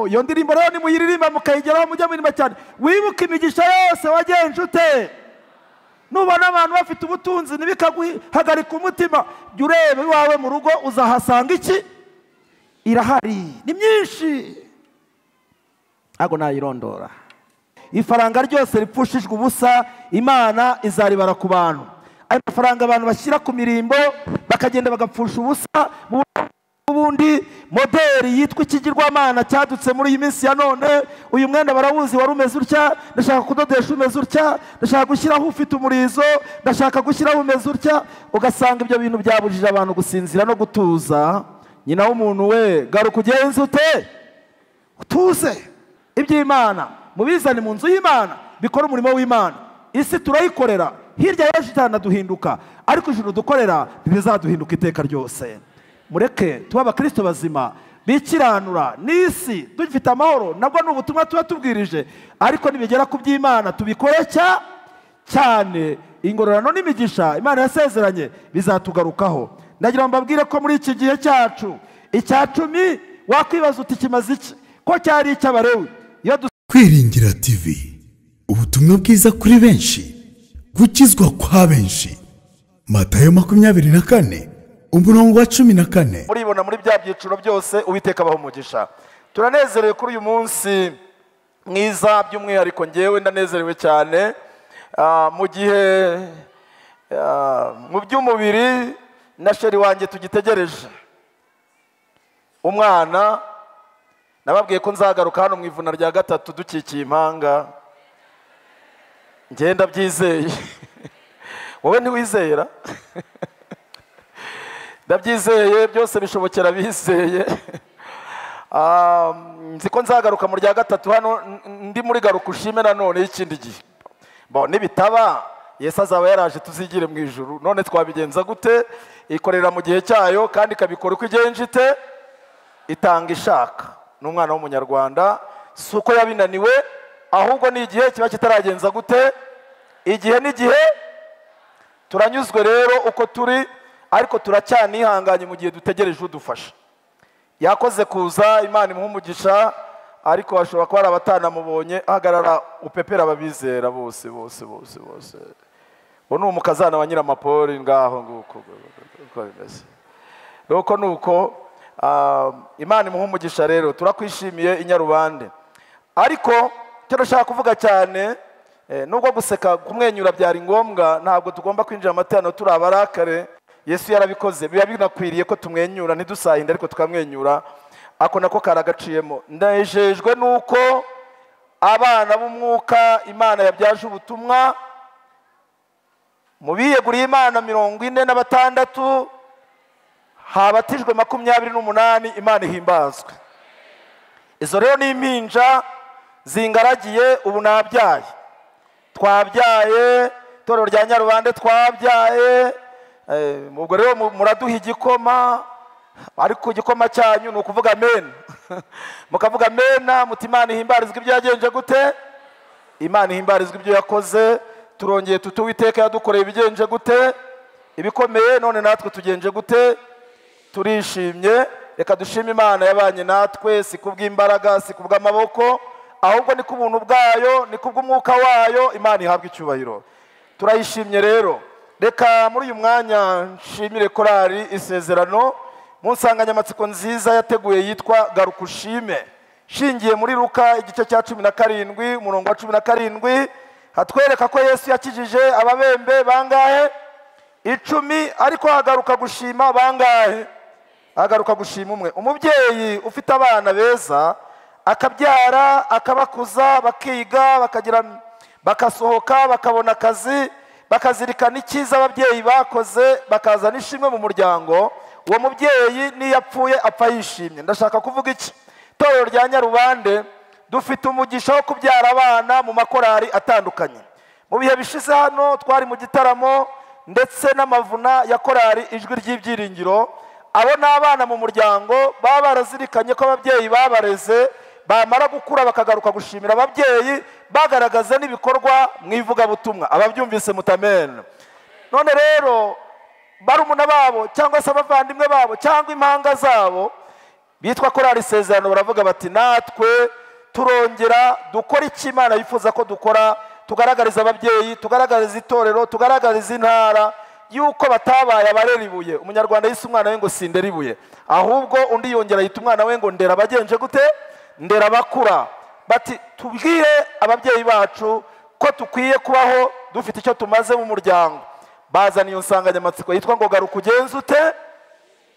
Iyo ndirimbo rero nimuyiririmba mukayigeraho mujya muririmba cyane, wibuke imigisha yose wagenje ute. Nubona abantu bafite ubutunzi ntibikaguhagarika umutima, jya ureba iwawe mu rugo uzahasanga iki? Irahari, ni myinshi, ntabwo nayirondora. Ifaranga ryose ripfushijwe ubusa Imana izaribara ku bantu. Ayo mafaranga abantu bashyira ku mirimbo bakagenda bagapfusha ubusa. Ubundi moderi yitwa ikigirwamana cyadutse muri iyi minsi ya none, uyu mwenda barawuzi wari umeze utya, ndashaka kudodesha umeze utya, ndashaka gushyiraho ufite umurizo, ndashaka gushyiraho umeze utya. Ugasanga ibyo bintu byabujije abantu gusinzira no gutuza. Nyina w'umuntu we, garuka ugenze ute, utuze. Iby'Imana mubizane mu nzu y'Imana, bikora umurimo w'Imana. Isi turayikorera, hirya y'ejo itanaduhinduka, ariko ijuru dukorera ntirizaduhinduka iteka ryose. Mureke tuba abakristo bazima bikiranura n'isi dufite amahoro, nabwo ni ubutumwa tuba tubwirije, ariko nibigera ku by'Imana tubikore cyane. Ingororano n'imigisha Imana yasezeranye bizatugarukaho. Ndagira ngo mbabwire ko muri iki gihe cyacu icya 10 wakwibaza uti kimaze iki, ko cyari icy'Abalewi. Kwiringira TV, ubutumwa bwiza kuri benshi, gukizwa kwa benshi. Matayo 24 umurongo wa 14. Muribona muri bya byiciro byose, Uwiteka abaha umugisha. Turanezerewe kuri uyu munsi mwiza, by'umwihariko ngewe ndanezerewe cyane. Mu gihe mu by'umubiri na sheri wanjye tugitegereje umwana, nababwiye ko nzagaruka hano mu ivuna rya 3 dukikiye impanga. Ngenda byizeye. Wowe ntiwizera? Ndabyizeye, byose bishobokera bizeye. Nzi ko nzagaruka mu rya 3 hano ndi muri garuka ushime nanone y'ikindi gihe. Bo nibitaba Yesu azaba yaraje tuzigire mu ijuru. None twabigenza gute? Ikorera mu gihe cyayo kandi ikabikora uko igenje ite, itanga ishaka. N'umwana w'umunyarwanda si uko yabinaniwe, ahubwo ni igihe kiba kitaragenza gute, igihe n'igihe. Turanyuzwe rero uko turi, ariko turacyanihanganye mu gihe dutegereje udufasha. Yakoze kuza, Imana imuha umugisha, ariko bashobora kuba ari abatanamubonye. Hagarara upepera ababizera bose bose bose bose. Uwo ni umukazana wa Nyiramapoli, ngaho nguko uko bimeze. Nuko nuko Imana imuha umugisha rero, turakwishimiye inyarubande. Ariko icyo ndashaka kuvuga cyane, nubwo guseka kumwenyura byari ngombwa, ntabwo tugomba kwinjira amateraniro turi abarakare. Yesu yarabikoze, biba binakwiriye ko tumwenyura, ntidusahinde ariko tukamwenyura. Ako nako karagaciyemo. Ndejejwe nuko abana b'umwuka Imana yabyaje ubutumwa mu biyeguriye Imana 46 habatijwe 28. Imana ihimbazwe. Izo rero ni impinja zingaragiye. Ubu nabyaye, twabyaye itorero rya Nyarubande, twabyaye. Ubwo rero muraduha igikoma, ariko igikoma cyanyu ni ukuvuga amen. Mukavuga amena muti Imana ihimbarizwa ibyo yagenje gute, Imana ihimbarizwa ibyo yakoze. Turongeye tuti Uwiteka yadukoreye ibigenje gute, ibikomeye, none natwe tugenje gute? Turishimye. Reka dushime Imana yabanye natwe, si kubw'imbaraga, si kubw'amaboko, ahubwo ni kubuntu bwayo, ni kubw'umwuka wayo. Imana ihabwe icyubahiro. Turayishimye rero. Reka muri uyu mwanya nshimire korali Isezerano mu nsanganyamatsiko nziza yateguye yitwa Garuka ushime, shingiye muri Luka igice cya 17 umurongo wa 17, hatwereka ko Yesu yakijije ababembe bangahe? 10, ariko hagaruka gushima bangahe? Agaruka gushima umwe. Umubyeyi ufite abana beza akabyara akabakuza, bakiga, bakagira, bakasohoka, bakabona akazi, bakazirikana icyiza ababyeyi bakoze, bakazana ishimwe mu muryango, uwo mubyeyi niyo apfuye apfa yishimye. Ndashaka kuvuga iki? Itorero rya Nyarubande dufite umugisha wo kubyara abana mu makorari atandukanye. Mu bihe bishize hano twari mu gitaramo ndetse n'amavuna ya korari Ijwi ry'Ibyiringiro. Abo ni abana mu muryango baba barazirikanye ko ababyeyi babareze, bamara gukura bakagaruka gushimira ababyeyi, bagaragaza n'ibikorwa mu ivugabutumwa. Ababyumvise mutamena. None rero barumuna babo cyangwa se abavandimwe babo cyangwa impanga zabo Bitwa korali Isezerano baravuga bati natwe turongera dukora icyo Imana yifuza ko dukora, tugaragariza ababyeyi, tugaragariza itorero, tugaragariza intara yuko batabaye abarera ibuye. Umunyarwanda yise umwana we ngo sindera ibuye, ahubwo undi yongera yita umwana we ngo ndera abagenje gute, ndera abakura. Bati tubwire ababyeyi bacu ko tukwiye kubaho dufite icyo tumaze mu muryango. Bazana iyo nsanganyamatsiko yitwa ngo garuka ugenze ute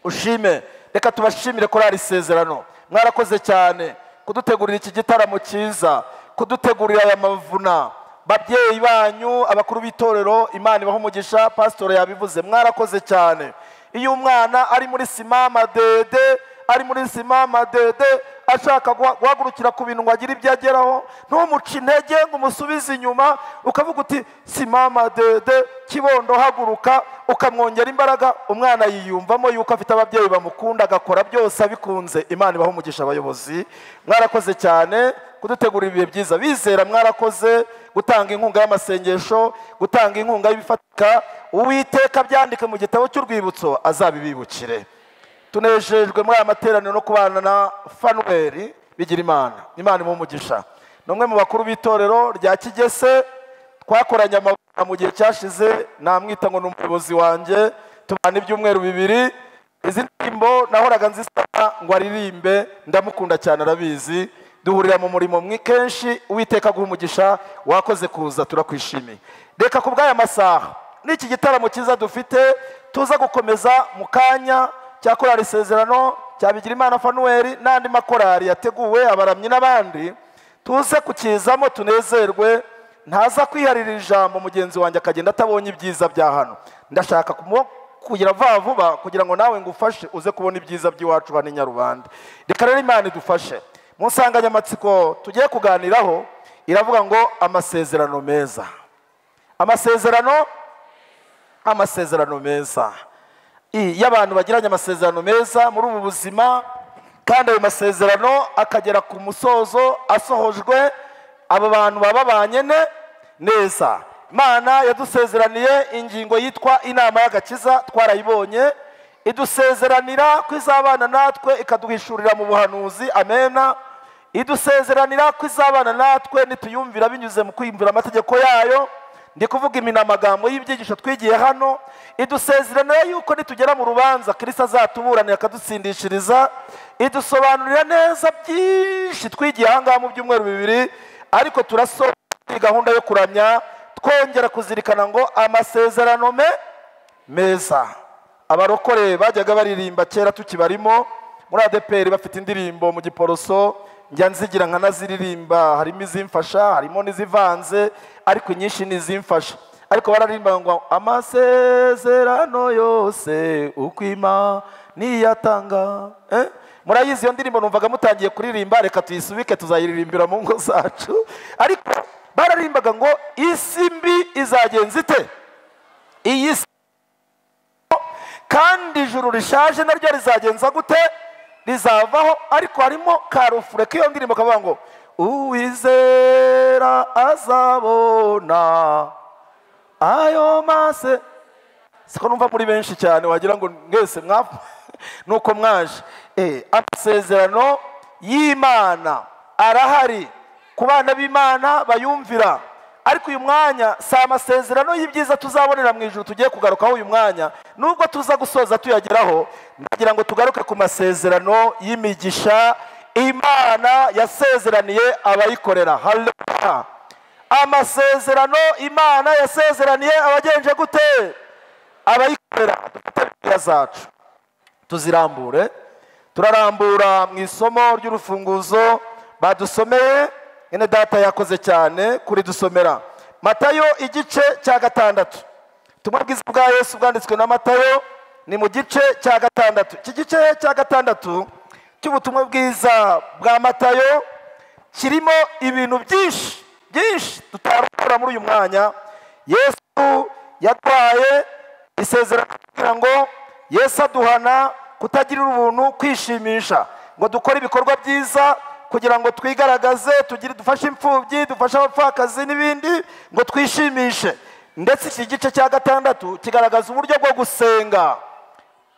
ushime. Reka tubashimire korali Isezerano, mwarakoze cyane kudutegurira iki gitaramo cyiza, kudutegurira aya mavuna. Babyeyi banyu, abakuru b'itorero, Imana ibahe umugisha, pastor yabivuze, mwarakoze cyane. Iyo umwana ari muri simama dede, ari muri simama dede ashaka guhagurukira ku bintu ngo agire ibyo ageraho, ntumuce intege ngo umusubize inyuma, ukavuga uti simama dede kibondo haguruka, ukamwongera imbaraga. Umwana yiyumvamo yuko afite ababyeyi bamukunda, agakora byose abikunze. Imana ibahe umugisha abayobozi, mwarakoze cyane kudutegurira ibihe byiza. Bizera mwarakoze gutanga inkunga y'amasengesho, gutanga inkunga y'ibifatika. Uwiteka byandike mu gitabo cy'urwibutso azabibibukire. Tunejejwe muri aya materaniro no kubana na Fanuel Bigirimana, Imana imuhe umugisha. Ni umwe mu bakuru b'itorero rya Kigese, twakoranye amabanga mu gihe cyashize, namwita ngo ni umuyobozi wanjye, tubana ibyumweru bibiri. Izi ndirimbo nahoraga nzisaba ngo aririmbe, ndamukunda cyane arabizi. Duhurira mu murimo kenshi. Uwiteka aguhe umugisha, wakoze kuza, turakwishimiye. Reka ku bw'aya masaha n'iki gitaramo cyiza dufite tuza gukomeza mu kanya cya korali Isezerano, cya Bigirimana Fanuel n'andi makorali yateguwe, abaramyi n'abandi, tuze kukizamo tunezerwe. Ntaza kwiharira ijambo mugenzi wanjye akagenda atabonye ibyiza bya hano. Ndashaka kugira vuba vuba kugira ngo nawe ngufashe uze kubona ibyiza by'iwacu hano i Nyarubanda. Reka rero Imana idufashe. Mu nsanganyamatsiko tugiye kuganiraho iravuga ngo amasezerano meza. Amasezerano, amasezerano meza. Iyo abantu bagiranye amasezerano meza muri ubu buzima, kandi ayo masezerano akagera ku musozo asohojwe, abo bantu baba babanye neza. Imana yadusezeraniye ingingo yitwa inama y'agakiza, twarayibonye. Idusezeranira ko izabana natwe, ikaduhishurira mu buhanuzi, amena. Idusezeranira ko izabana natwe nituyumvira binyuze mu kwiyumvira amategeko yayo. Ndi kuvuga iminamagambo y'ibyigisho twigiye hano. Idusezeranira yuko nitugera mu rubanza Kristo azatuburanira akadutsindishiriza. Idusobanurira neza byinshi twigiye aha ngaha mu byumweru bibiri, ariko turasoza gahunda yo kuramya twongera kuzirikana ngo amasezerano meza. Abarokore bajyaga baririmba kera tukibarimo muri ADPR, bafite indirimbo mu Giporoso, njya nzigira nkanaziririmba, harimo izimfasha, harimo n'izivanze, ariko inyinshi nizimfasha. Ariko bararirimba ngo amasezerano yose uko Imana niyatanga. Murayizi iyo ndirimbo, numvaga mutangiye kuririmba, reka tuyisubike tuzayiririmbira mu ngo zacu. Ariko bararimbaga ngo isi mbi izagenza ite? Iyi si, kandi ijuru rishaje naryo rizagenza gute? Rizavaho. Ariko harimo karufure k'iyo ndirimbo kavuga ngo uwizera azabona ayo mase. Siko numva muri benshi cyane, wagira ngo mwese nuko mwaje. Amasezerano y'Imana arahari ku bana b'Imana bayumvira. Ariko uyu mwanya si amasezerano y'ibyiza tuzabonera mu ijuru tugiye kugarukaho uyu mwanya, nubwo tuza gusoza tuyageraho. Ndagira ngo tugaruke ku masezerano y'imigisha Imana yasezeraniye abayikorera. Haleluya! Amasezerano Imana yasezeraniye abagenje gute? Abayikorera. Dufite Bibiliya zacu tuzirambure. Turarambura mu isomo ry'urufunguzo badusomeye. Ene data yakoze cyane kuridusomera. Matayo igice cya 6. Ubutumwa bwiza bwa Yesu bwanditswe na Matayo ni mu gice cya 6. Iki gice cya 6 cy'ubutumwa bwiza bwa Matayo kirimo ibintu byinshi byinshi tutarukura muri uyu mwanya. Yesu yatwaye isezerano kugira ngo Yesu aduhana kutagirira ubuntu, kwishimisha, ngo dukore ibikorwa byiza kugira ngo twigaragaze, tugire, dufashe imfubyi, dufashe abapfakazi n'ibindi, ngo twishimishe. Ndetse iki gice cya 6 kigaragaza uburyo bwo gusenga.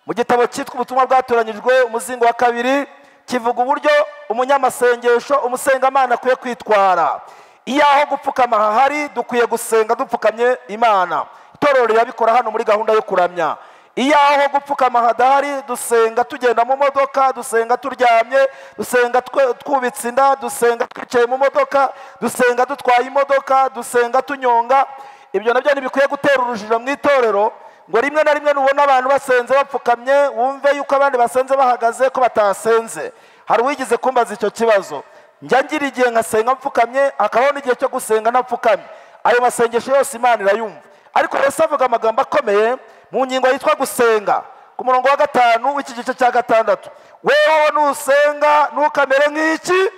Mu gitabo cyitwa Ubutumwa bwatoranyijwe umuzingo wa 2 Kivuga uburyo umunyamasengesho, umusengamana akwiye kwitwara. Iyo aho gupfukama hahari, dukwiye gusenga dupfukamye Imana. Itorero rirabikora hano muri gahunda yo kuramya. Iyo aho gupfukama hadahari, dusenga tugenda mu modoka, dusenga turyamye, dusenga twubitse inda, dusenga twicaye mu modoka, dusenga dutwaye imodoka, dusenga tunyonga. Ibyo nabyo ntibikwiye gutera urujijo mu itorero, ngo rimwe na rimwe nubona abantu basenze bapfukamye wumve yuko abandi basenze bahagaze ko batasenze. Hari uwigize kumbaza icyo kibazo. Njya ngira igihe nkasenga mpfukamye, hakabaho n'igihe cyo gusenga ntapfukamye. Ayo masengesho yose Imana irayumva. Ariko Yesu avuga amagambo akomeye mu ngingo yitwa gusenga, ku murongo wa 5 w'iki gice cya 6. Weho nusenga ntukamere nk'iki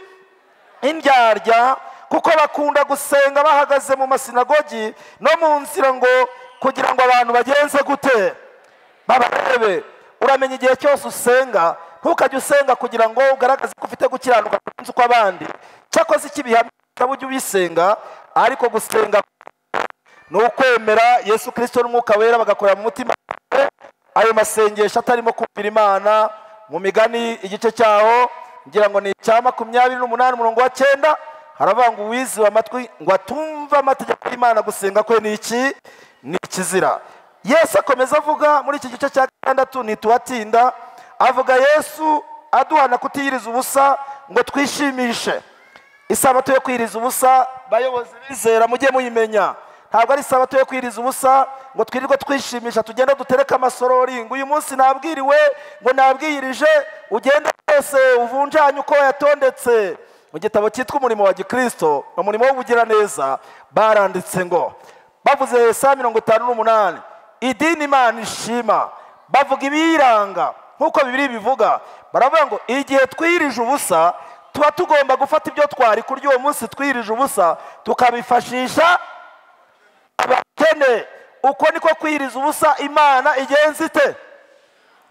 indyarya, kuko bakunda gusenga bahagaze mu masinagogi no mu nzira, ngo kugira ngo abantu bagenze gute babarebe. Uramenya igihe cyose usenga, ntukajye usenga kugira ngo ugaragaze ko ufite gukiranuka kurenza uko abandi. Cyakoze ikibihamya ujye ubisenga, ariko gusenga ni ukwemera Yesu Kristo n'Umwuka Wera bagakorera mu mutima. Ayo masengesho atarimo kumvira Imana. Mu Migani igice cyaho ngira ngo ni icya 28 umurongo wa 9, haravuga ngo uwiziwe amatwi ngo atumva amategeko y'Imana, gusenga kwe ni iki? Ni ikizira. Yesu akomeza avuga muri iki gice cya 6, ntituhatinda. Avuga Yesu aduhana kutiyiriza ubusa ngo twishimishe. Isabato yo kwiriza ubusa, bayobozi bizera mujye muyimenya. Ntabwo ari isabato yo kwiriza ubusa ngo twirirwe twishimisha, tugenda dutereka amasorori ngo uyu munsi nabwiriwe, ngo nabwirije, ugende wese uvunjanye uko yatondetse. Mu gitabo cyitwa Umurimo wa Gikristo, umurimo w'ubugiraneza, baranditse ngo bavuze Yesaya 58, idini Imana ishima, bavuga ibiyiranga nk'uko Bibiliya bivuga. Baravuga ngo igihe twirije ubusa tuba tugomba gufata ibyo twari kurya uwo munsi twirije ubusa tukabifashisha abakene. Uko niko kwiriza ubusa Imana igenza ite?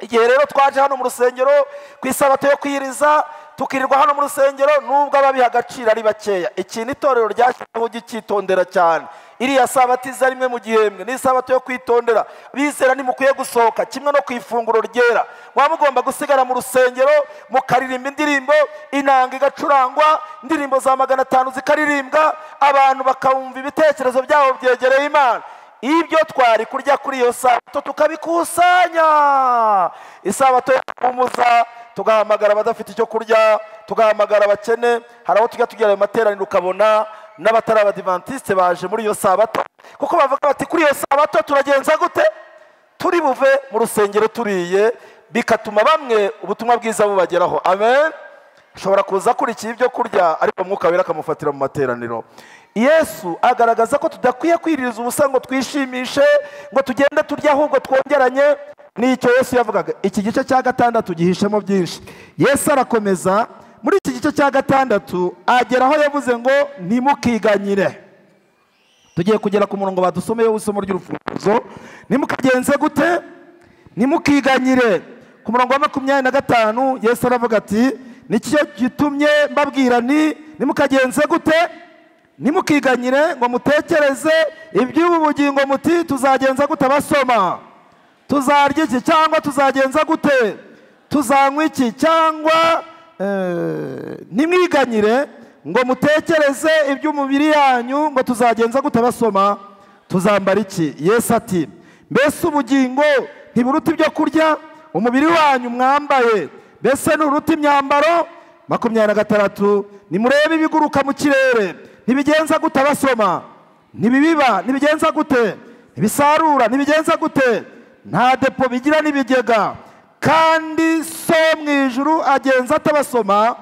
Igihe rero twaje hano mu rusengero ku isabato yo kwiriza, tukirirwa hano mu rusengero, nubwo ababiha agaciro ari bakeya. Ikintu itorero ryashyizeho ugikitondera cyane, iriya sabato iza rimwe mu gihembwe, ni isabato yo kwitondera. Bizera ntimukwiye gusohoka, kimwe no ku ifunguro ryera muba mugomba gusigara mu rusengero mukaririmba indirimbo, inanga igacurangwa, indirimbo za 500 zikaririmbwa, abantu bakumva ibitekerezo byabo byegereye Imana. Ibyo twari kurya kuri iyo sabato tukabikusanya. Isabato yo kuhumuza, tugahamagara abadafite icyo kurya, tugahamagara abakene. Hari aho tujya tugera ayo materaniro ukabona n'abatari abadivantiste baje muri iyo sabato, kuko bavuga bati kuri iyo sabato turagenza gute? Turi buve mu rusengero turiye, bikatuma bamwe ubutumwa bwiza bubageraho. Amen. Ashobora kuza akurikiye ibyo kurya, ariko Umwuka Wera akamufatira mu materaniro. Yesu agaragaza ko tudakwiye kwiririza ubusa ngo twishimishe, ngo tugende turya, ahubwo twongeranye. Nicyo Yesu yavugaga. Iki gice cya 6 gihishemo byinshi. Yesu arakomeza muri iki gice cya 6 agera aho yavuze ngo ntimukiganyire. Tugiye kugera ku murongo badusomeye w'isomo ry'urufunguzo. Ntimukagenze gute? Ntimukiganyire. Ku murongo wa 25 Yesu aravuga ati nicyo gitumye mbabwira nti ntimukagenze gute? Ntimukiganyire ngo mutekereze iby'ubu bugingo muti tuzagenza gute abasoma, tuzarya iki cyangwa tuzagenza gute, tuzanywa iki cyangwa ntimwiganyire ngo mutekereze iby'umubiri yanyu ngo tuzagenza gute abasoma, tuzambara iki. Yesu ati mbese ubugingo ntiburuta ibyo kurya, umubiri wanyu mwambaye mbese nturuta imyambaro? 26 nimurebe ibiguruka mu kirere, ntibigenza gute abasoma, ntibibiba, ntibigenza gute, ntibisarura, ntibigenza gute, nta depo bigira n'ibigega, kandi so mu ijuru agenza atabasoma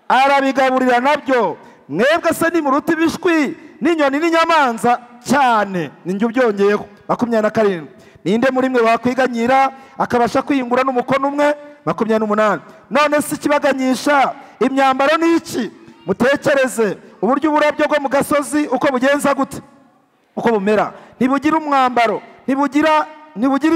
arabigaburira nabyo. Mwebwe se nimuruta ibishwi n'inyoni n'inyamanza cyane? Ninjye ubyongeyeho. 27 ninde muri mwe wakwiganyira akabasha kwiyungura n'umukono umwe? 28 none se ikibaganyisha imyambaro ni iki? Mutekereze uburyo uburabyo bwo mu gasozi uko bugenza gute, uko bumera. Ntibugira umwambaro, ntibugira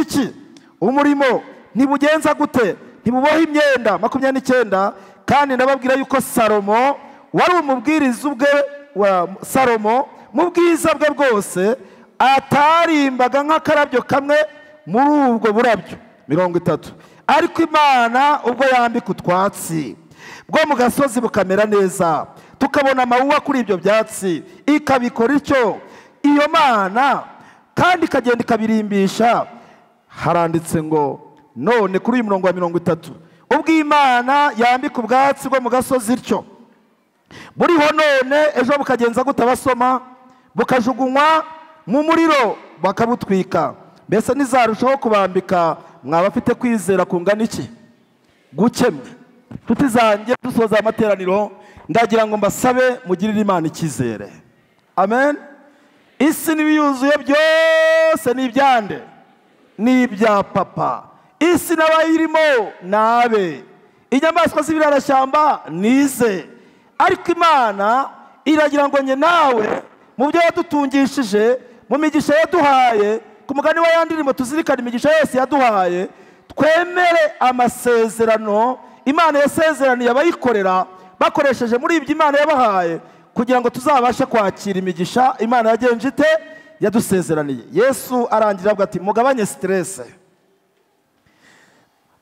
iki umurimo, ntibugenza gute, ntibuboha imyenda. 29 kandi ndababwira yuko Salomo wari umubwiriza ubwe wa Salomo mu bwiza bwe bwose atarimbaga nk'akarabyo kamwe muri ubwo burabyo. 30 ariko Imana ubwo yambika utwatsi bwo mu gasozi bukamera neza, tukabona amawuwa kuri ibyo byatsi, ikabikora icyo iyo Mana kandi ikagenda ikabirimbisha. Haranditse ngo none kuri uyu murongo wa 30, ubwo Imana yambika ubwatsi bwo mu gasozi ityo, buriho none ejo bukagenza gute? Abasoma, bukajugunywa mu muriro bakabutwika, mbese ntizarushaho kubambika mwaba afite kwizera kungana iki? Gukemwe. Nshuti zanjye, dusoza amateraniro, ndagira ngo mbasabe mugirire Imana icyizere. Amen. Isi n'ibiyuzuye byose ni ibyande? Ni ibya Papa. Isi n'abayirimo nabe, inyamaswa z'ibirarashyamba nize. Ariko Imana iragira ngo njye nawe mu byo yadutungishije, mu migisha yaduhaye, ku mugani wa ya ndirimbo tuzirikane imigisha yose yaduhaye, twemere amasezerano Imana yasezeraniye abayikorera bakoresheje muri ibyo Imana yabahaye, kugira ngo tuzabashe kwakira imigisha Imana yagenje ite? Yadusezeraniye. Yesu arangira avuga ati mugabanye stress.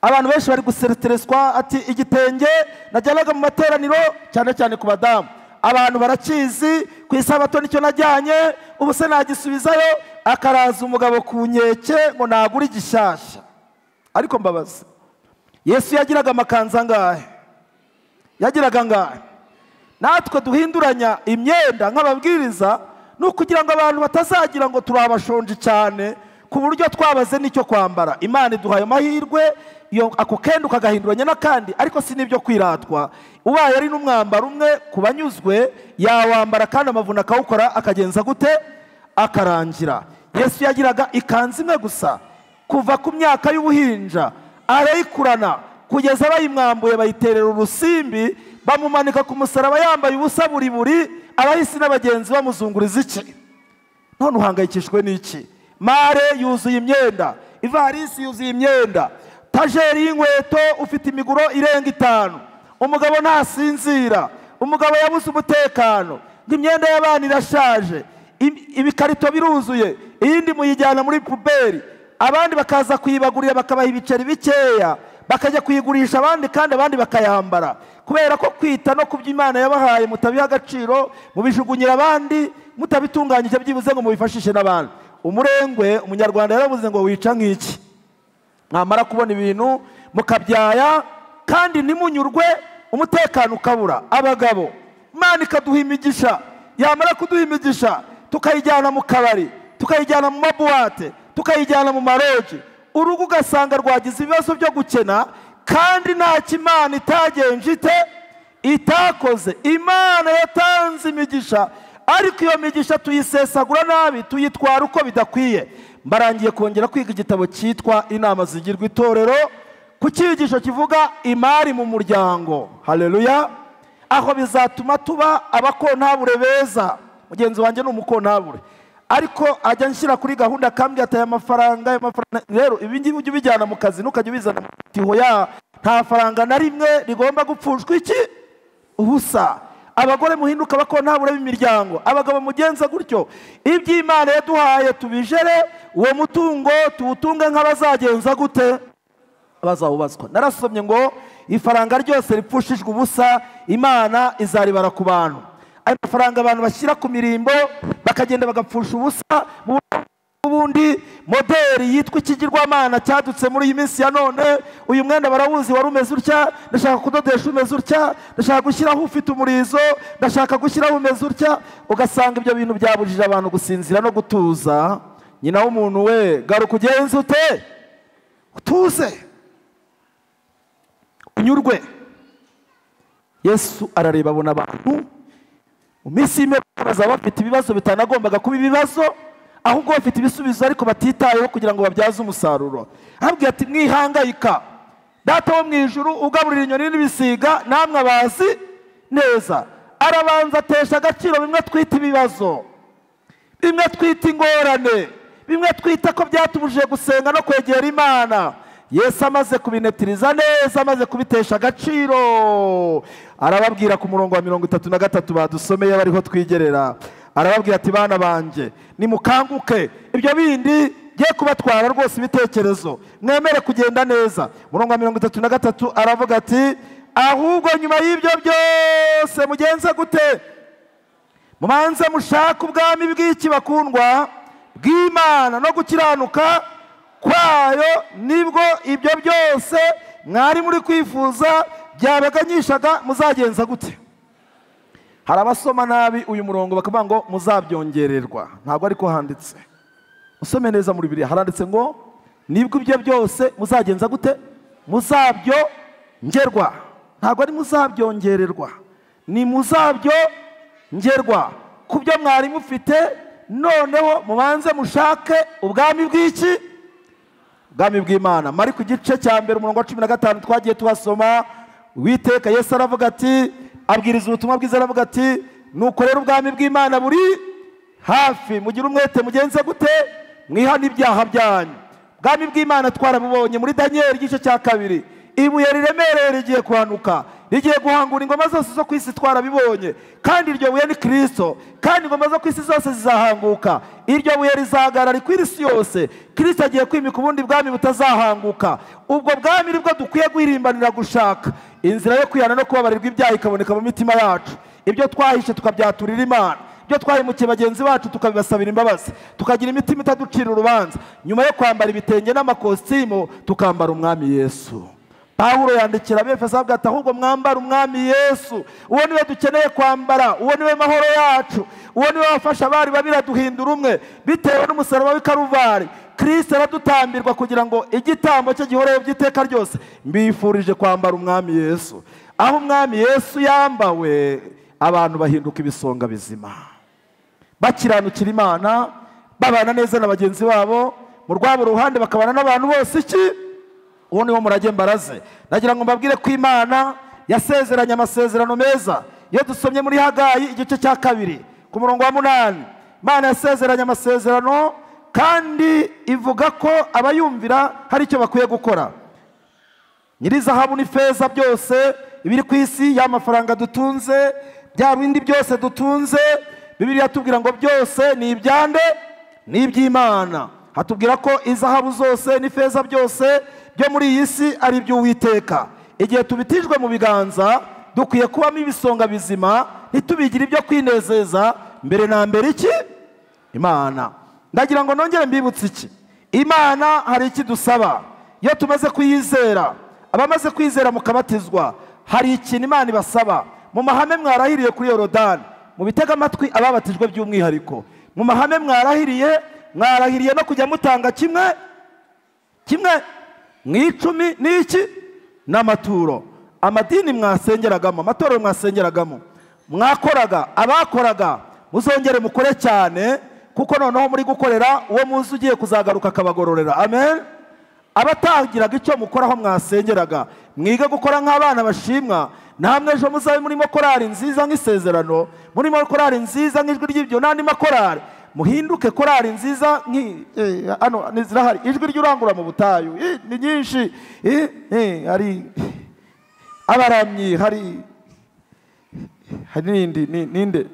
Abantu benshi bari guseretreswa, ati igitenge najyanaga mu materaniro, cyane cyane ku badamu, abantu barakizi, ku isabato nicyo najyanye, ubu se nagisubizayo? Akaraza umugabo ku nkeke ngo nagure igishyashya. Ariko mbabaza, Yesu yagiraga amakanzu angahe? Yagiraga angahe? Natwe duhinduranya imyenda nk'ababwiriza ni ukugira ngo abantu batazagira ngo turabashonje cyane ku buryo twabaze n'icyo kwambara. Imana iduhaye amahirwe, iyo ako kenda ukagahinduranya n'akandi, ariko si n'ibyo kwiratwa. Ubaye ari n'umwambaro umwe ku banyuzwe yawambara, kandi amavuna akawukora akagenza gute? Akarangira. Yesu yagiraga ikanzu imwe gusa kuva ku myaka y'ubuhinja, arayikurana kugeza bayimwambuye bayiterera urusimbi, bamumanika ku musaraba yambaye ubusa buri buri, abahisi n'abagenzi bamuzunguriza iki? None uhangayikishijwe n'iki? Mare yuzuye imyenda, ivarisi yuzuye imyenda, tajeri y'inkweto ufite imiguro irenga 5, umugabo ntasinzira, umugabo yabuze umutekano, imyenda y'abana irashaje, ibikarito biruzuye, iyindi muyijyana muri puberi, abandi bakaza kuyibagurira bakabaha ibiceri bikeya, bakajya kuyigurisha abandi, kandi abandi bakayambara. Kubera ko kwita no kubyo Imana yabahaye mutabiha agaciro, mubijugunyira abandi, mutabitunganyije byibuze ngo mubifashishe n'abandi. Umurengwe umunyarwanda yaravuze ngo wica nk'iki? Mwamara kubona ibintu mukabyaya kandi ntimunyurwe, umutekano ukabura. Abagabo, Imana ikaduha imigisha, yamara kuduha imigisha tukayijyana mu kabari, tukayijyana mu mabuwate, tukayijyana mu maroji, urugo ugasanga rwagize ibibazo byo gukena, kandi nta Imana itagenje ite? Itakoze. Imana yatanze imigisha, ariko iyo migisha tuyisesagura nabi, tuyitwara uko bidakwiye. Mbarangiye kongera kwiga igitabo cyitwa Inama Zigirwa Itorero, ku cyigisho kivuga imari mu muryango. Haleluya. Aho bizatuma tuba abakontabure beza. Mugenzi wanjye ni umukontabure, ariko ajya nshyira kuri gahunda akambwira ati aya mafaranga, aya mafaranga. Rero ibi ngibi ujye ubijyana mu kazi, ntukajye ubizana mu tiho ya nta faranga na rimwe rigomba gupfushwa iki? Ubusa. Abagore muhinduka abakontabure b'imiryango, abagabo mugenza gutyo. Iby'Imana yaduhaye tubijere, uwo mutungo tuwutunge nk'abazagenza gute? Bazawubazwa. Narasomye ngo ifaranga ryose ripfushijwe ubusa Imana izaribara ku bantu. Ayo mafaranga abantu bashyira ku mirimbo bakagenda bagapfusha ubusa mu ubundi moderi yitwa ikigirwamana cyadutse muri iyi minsi ya none. Uyu mwenda barawuzi wari umeze utya, ndashaka kudodesha umeze utya, ndashaka gushyiraho ufite umurizo, ndashaka gushyiraho umeze utya. Ugasanga ibyo bintu byabujije abantu gusinzira no gutuza. Nyina w'umuntu we, garuka ugenze ute? Utuze, unyurwe. Yesu arareba abona abantu mu minsi y'imperuka bazaba bafite ibibazo bitanagombaga kuba ibibazo, ahubwo bafite ibisubizo ariko batitayeho kugira ngo babyaze umusaruro. Arababwira ati mwihangayika, Data wo mu ijuru ugaburira inyoni n'ibisiga namwe abazi neza. Arabanza atesha agaciro bimwe twita ibibazo, bimwe twita ingorane, bimwe twita ko byatubujije gusenga no kwegera Imana. Yesu amaze kubinetiriza neza, amaze kubitesha agaciro, arababwira ku murongo wa 33 badusomeye bariho twigerera. Arababwira ati bana banjye nimukanguke, ibyo bindi bye kubatwara rwose ibitekerezo, mwemere kugenda neza. Murongo wa 33 aravuga ati Ahubwo nyuma y'ibyo byose mugenze gute? Mubanze mushake ubwami bw'iki bakundwa? Bw'Imana no gukiranuka kwayo, nibwo ibyo byose mwari muri kwifuza byabaganyishaga muzagenza gute? Hari abasoma nabi uyu murongo bakavuga ngo muzabyongererwa. Ntabwo ariko handitse. Usome neza muri Bibiliya haranditse ngo nibwo ibyo byose muzagenza gute? Muzabyongerwa. Ntabwo ari muzabyongererwa, ni muzabyongerwa ku byo mwari mufite. Noneho mubanze mushake ubwami bw'iki? Ubwami bw'Imana. Mariko igice cya 1 umurongo wa 15 twagiye tuhasoma. Uwiteka Yesu aravuga ati, abwiriza ubutumwa bwiza aravuga ati, nuko rero ubwami bw'Imana buri hafi, mugire umwete mugenze gute? Mwihane ibyaha byanyu. Ubwami bw'Imana twarabubonye muri Daniel igice cya 2. Ibuye riremereye rigiye kuhanuka, rigiye guhangura ingoma zose zo ku isi, twarabibonye. Kandi iryo buye ni Kristo, kandi ingoma zo ku isi zose zizahanguka. Iryo buye rizahagarara ku isi yose. Kristo agiye kwimika ubundi bwami butazahanguka. Ubwo bwami nibwo dukwiye guhirimbanira gushaka. Inzira yo kwihana no kubabarirwa ibyaha ikaboneka mu mitima yacu. Ibyo twahishe tukabyaturira Imana, ibyo twahemukiye bagenzi bacu tukabibasabira imbabazi, tukagira imitima itaducira urubanza. Nyuma yo kwambara ibitenge n'amakositimu tukambara Umwami Yesu. Pawulo yandikira Abefeso avuga ati, ahubwo mwambara Umwami Yesu. Uwo niwe dukeneye kwambara, uwo niwe mahoro yacu, uwo niwe wafasha abari babiraduhindura umwe bitewe n'umusaraba w'i Karuvari. Kristo aradutambirwa kugira ngo igitambo cye gihoreho by'iteka ryose. Mbifurije kwambara Umwami Yesu. Aho Umwami Yesu yambawe, abantu bahinduka ibisonga bizima, bakiranukira Imana, babana neza na bagenzi babo, mu rwabo ruhande bakabana n'abantu bose iki? Uwo niwo murage mbaraze. Nagira ngo mbabwire ko Imana yasezeranye amasezerano meza. Iyo dusomye muri Hagayi igice cya 2 ku murongo wa 8, Imana yasezeranye amasezerano kandi ivuga ko abayumvira hari icyo bakwiye gukora. Nyiri zahabu n'ifeza byose ibiri ku isi, y'amafaranga dutunze, bya bindi byose dutunze, Bibiliya tubwira ngo byose ni ibyande? Ni iby'Imana. Hatubwira ko izahabu zose n'ifeza byose byo muri iyi si ari iby'Uwiteka. Igihe tubitijwe mu biganza dukwiye kubamo ibisonga bizima, ntitubigire ibyo kwinezeza mbere na mbere iki? Imana. Ndagira ngo nongere mbibutse iki? Imana hari iki dusaba iyo tumaze kuyizera. Abamaze kwizera mukabatizwa, hari ikintu Imana ibasaba. Mu mahame mwarahiriye kuri Yorodani, mu bitega amatwi ababatijwe by'umwihariko, mu mahame mwarahiriye, mwarahiriye no kujya mutanga kimwe mu 10 n'iki? N'amaturo. Amadini mwasengeragamo, amatorero mwasengeragamo, mwakoraga, abakoraga muzongere mukore cyane, kuko noneho muri gukorera uwo munsi ugiye kuzagaruka akabagororera. Amen. Abatagiraga icyo mukoraho mwasengeraga, mwige gukora nk'abana bashimwa. Namwe ejo muzabe murimo korari nziza nk'isezerano, murimo korari nziza nk'ijwi ry'ibyo n'andi makorari. Muhinduke korari nziza hano zirahari, ijwi ry'urangura mu butayu ni nyinshi, hari abaramyi, hari n'indi ninde,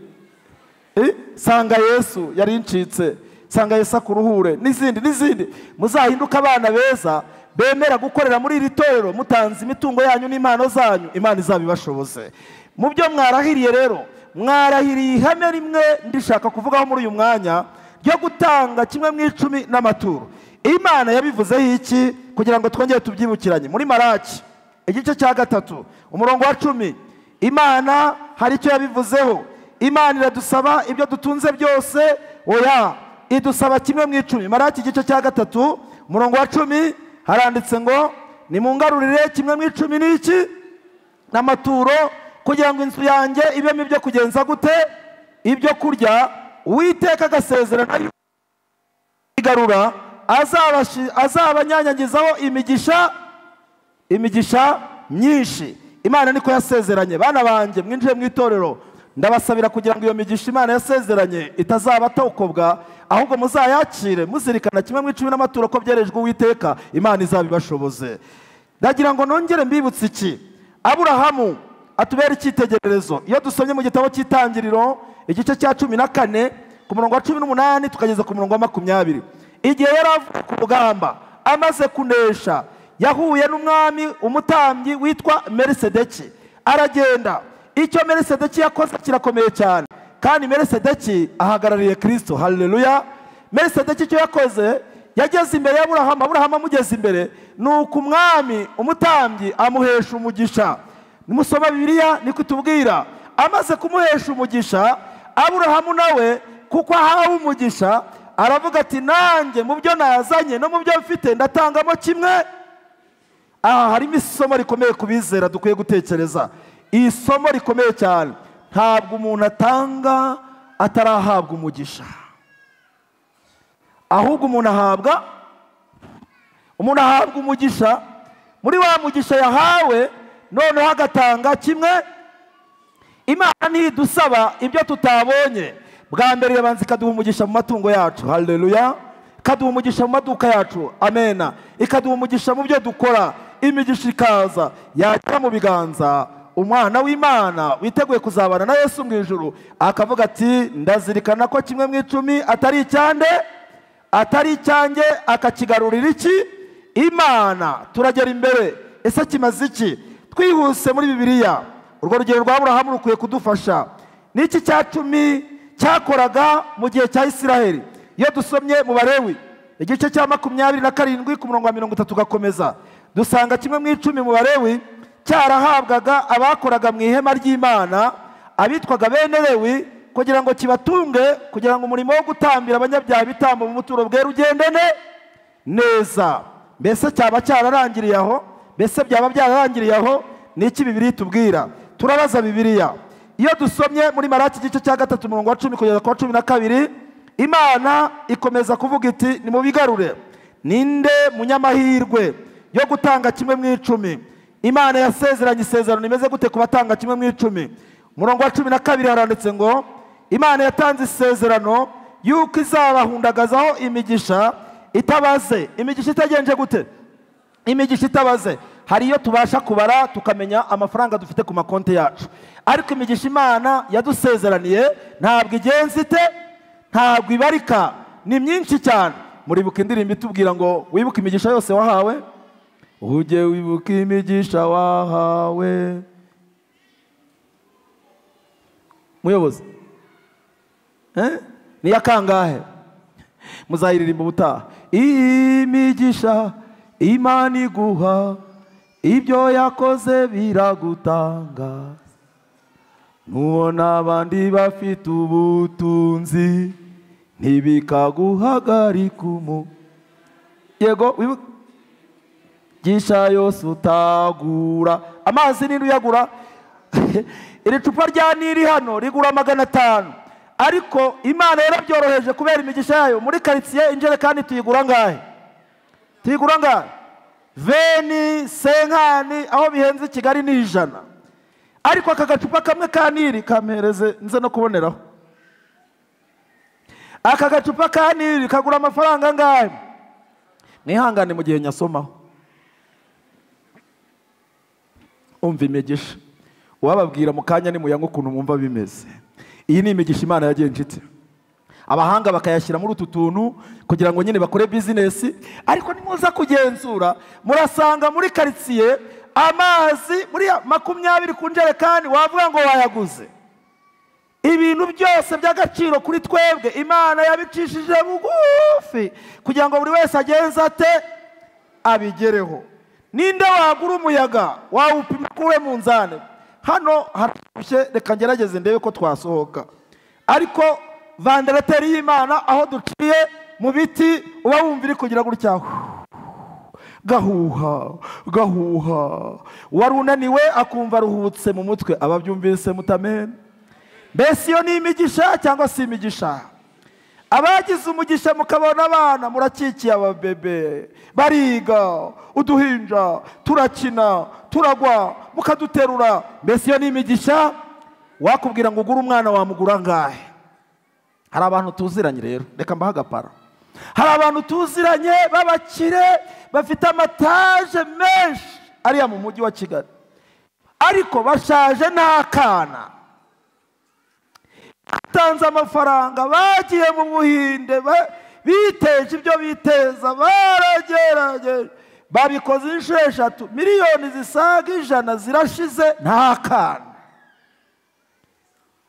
Sanga Yesu yari incitse, Sanga Yesu akuruhure, n'izindi n'izindi. Muzahinduka abana beza bemera gukorera muri iri torero, mutanze imitungo yanyu n'impano zanyu, Imana izabibashoboze. Mu byo mwarahiriye rero, mwarahiriye ihame rimwe ndishaka kuvugaho muri uyu mwanya, ryo gutanga kimwe mu 10 n'amaturo. Imana yabivuzeho iki kugira ngo twongere tubyibukiranye? Muri Maraki igice cya 3 umurongo wa 10, Imana hari icyo yabivuzeho. Imana iradusaba ibyo dutunze byose, oya, idusaba kimwe mu 10. Maraki igice cya 3 umurongo wa 10 haranditse ngo nimungarurire kimwe mu 10 n'iki? N'amaturo, kugira ngo inzu yanjye ibemo ibyo kugenza gute? Ibyo kurya. Uwiteka agasezerana igarura, azabanyanyagizaho imigisha myinshi. Imana niko yasezeranye. Bana banjye mwinjiye mu itorero, ndabasabira kugira ngo iyo migisha Imana yasezeranye itazabatokobwa, ahubwo muzayakire muzirikana kimwe mu 10 n'amaturo ko byerejwe Uwiteka, Imana izabibashoboze. Ndagira ngo nongere mbibutse iki? Aburahamu atubera icyitegererezo. Iyo dusomye mu gitabo cy'Itangiriro igice cya 14 ku murongo wa 18 tukageza ku murongo wa 20, igihe yari avuye ku rugamba amaze kunesha, Yahuye n'umwami umutambyi witwa Melisedeki, aragenda. Icyo Melisedeki yakoze kirakomeye cyane, kandi Melisedeki ahagarariye Kristo. Haleluya. Melisedeki icyo yakoze, yageze imbere y'Aburahamu, Aburahamu amugeze imbere, nuko umwami umutambyi amuhesha umugisha. Nimusoma Bibiliya niko itubwira. Amaze kumuhesha umugisha, Aburahamu nawe kuko ahawe umugisha aravuga ati nanjye mu byo nazanye no mu byo mfite ndatangamo kimwe. Aha harimo isomo rikomeye kubizera dukwiye gutekereza. Iri somo rikomeye cyane, ntabwo umuntu atanga atarahabwa umugisha, ahubwo umuntu ahabwa umugisha. Muri wa mugisha yahawe noneho agatanga kimwe. Imana ntidusaba ibyo tutabonye. Bwa mbere yabanza ikaduha umugisha mu matungo yacu. Haleluya. Ikaduha umugisha mu maduka yacu. Amena. Ikaduha umugisha mu byo dukora. Imigisha ikaza yajya mu biganza. Umwana w'Imana witeguye kuzabana na Yesu mu ijuru akavuga ati ndazirikana ko kimwe mu icumi atari icyande, atari icyanjye, akakigarurira iki? Imana. Turagera imbere. Ese kimaze iki? Twihuse muri Bibiliya. Urwo rugero rwa Aburahamu rukwiye kudufasha. N'iki cya cumi cyakoraga mu gihe cya Isiraheli? Iyo dusomye mu Balewi igice cya 27 ku murongo wa 30 gakomeza, dusanga kimwe mu icumi mu Balewi cyarahabwaga abakoraga mu ihema ry'Imana, abitwaga bene Lewi, kugira ngo kibatunge, kugira ngo umurimo wo gutambira abanyabyaha ibitambo mu buturo bwera ugendane neza. Mbese cyaba cyararangiriye aho? Mbese byaba byararangiriye aho? Niki Bibiliya itubwira? Turabaza Bibiliya. Iyo dusomye muri Malaki igice cya 3 umurongo wa 10 kugeza ku wa 12, Imana ikomeza kuvuga iti nimubigarure. Ninde munyamahirwe yo gutanga kimwe mu icumi? Imana yasezeranye isezerano rimeze gute ku batanga kimwe mu icumi? Umurongo wa 12 haranditse ngo Imana yatanze isezerano yuko izabahundagazaho imigisha itabaze. Imigisha itagenje gute? Imigisha itabaze. Hari iyo tubasha kubara tukamenya amafaranga dufite ku makonti yacu, ariko imigisha Imana yadusezeraniye ntabwo igenze ite, ntabwo ibarika, ni myinshi cyane. Muribuka indirimbo itubwira ngo wibuke imigisha yose wahawe, ujye wibuka imigisha wahawe. Muyobozi, ni ya kangahe? Muzayiririmba ubutaha. Imigisha Imana iguha, ibyo yakoze biragutanga, nubona abandi bafite ubutunzi ntibikaguhagarika umu. Yego, wibuke gisha yose utagura. Amazi ninde uyagura? Iri cupa rya Nili hano rigura 500, ariko Imana yarabyoroheje kubera imigisha yayo. Muri karitsiye injerekani tuyigura ngahe? Tuyigura ngahe? Veni senkani, aho bihenze Kigali ni 100. Ariko aka gacupa kamwe ka Nili kampereze nze no kuboneraho. Aka gacupa ka Nili kagura amafaranga ngahe? Mwihangane mu gihe nyasomaho. Umva imigisha. Uwababwira mu kanya ni muyango ukuntu mwumva bimeze. Iyi ni imigisha Imana yagenje ite? Abahanga bakayashyira muri utu tuntu kugira ngo nyine bakore business, ariko nimuza kugenzura murasanga muri karitsiye amazi muri 20 ku njerekani wavuga ngo wayaguze. Ibintu byose by'agaciro kuri twebwe Imana yabicishije bugufi kugira ngo buri wese agenze ate, abigereho. Ninde wagura umuyaga wawupima kure mu nzane? Hano harashyushye, reka ngerageze ndebe ko twasohoka. Ariko vandarateri y'Imana aho duciye mu biti uba wumva iri kugira gutya, gahuha gahuha. Wari unaniwe akumva aruhutse mu mutwe. Ababyumvise mutamene. Mbese iyo ni imigisha cyangwa si imigisha? Abagize umugisha mukabona abana murakikiye, ababebe bariga, uduhinja turakina, turagwa mukaduterura. Mbese iyo ni imigisha? Wakubwira ngo ugure umwana wamugura ngahe? Hari abantu tuziranye rero, reka mbahe agapara. Hari abantu tuziranye b'abakire bafite amataje menshi ariya mu mujyi wa Kigali, ariko bashaje n'akana. Batanze amafaranga, bagiye mu Buhinde, biteje ibyo biteza, baragerageje, Babikoze inshuro 3, miliyoni zisaga 100 zirashize nta kana.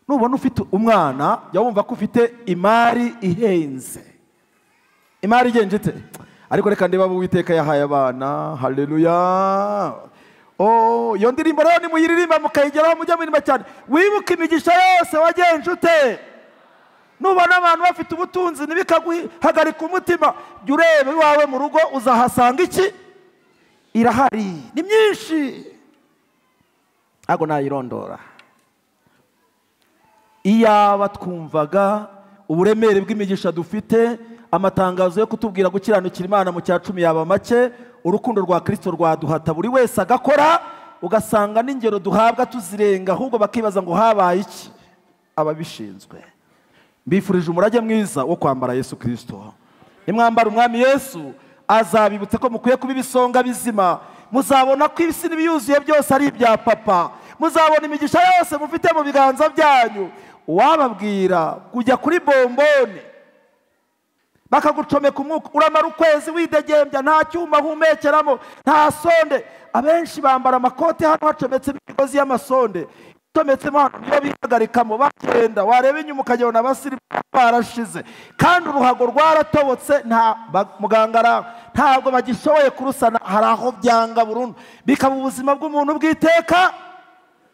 Nubona ufite umwana jya wumva ko ufite imari ihenze. Imari igenje ite? Ariko reka ndeba Uwiteka yahaye abana. Haleluya. Oh, iyo ndirimbo rero nimuyiririmba mukayigeraho mujya muririmba cyane. Wibuke imigisha yose wagenje ute. Nubona abantu bafite ubutunzi ntibikaguhagarika umutima, jya ureba iwawe mu rugo uzahasanga iki? Irahari, ni myinshi. Ntabwo nayirondora. Iyaba twumvaga uburemere bw'imigisha dufite, amatangazo yo kutubwira gukiranukira Imana mu cya 10 yaba make, urukundo rwa Kristo rwaduhata buri wese agakora, ugasanga n'ingero duhabwa tuzirenga, ahubwo bakibaza ngo habaye iki? Ababishinzwe. Mbifurije umurage mwiza wo kwambara Yesu Kristo. Nimwambara umwami Yesu azabibutsa ko mukwiye kuba ibisonga bizima. Muzabona ko ibisi n'ibiyuzuye byose ari ibya papa. Muzabona imigisha yose mufite mu biganza byanyu. Uwababwira kujya kuri bombone bakagucomeka umwuka, uramara ukwezi widegembya, nta cyuma humekeramo, nta sonde. Abenshi bambara amakote hano hacometse imigozi y'amasonde, icometsemo hano niyo bihagarikamo bagenda, wareba inyuma ukajyabona abasirimu barashize, kandi uruhago rwaratobotse, nta muganga ntabwo bagishoboye kurusana, hari aho byanga burundu, bikaba ubuzima bw'umuntu bw'iteka.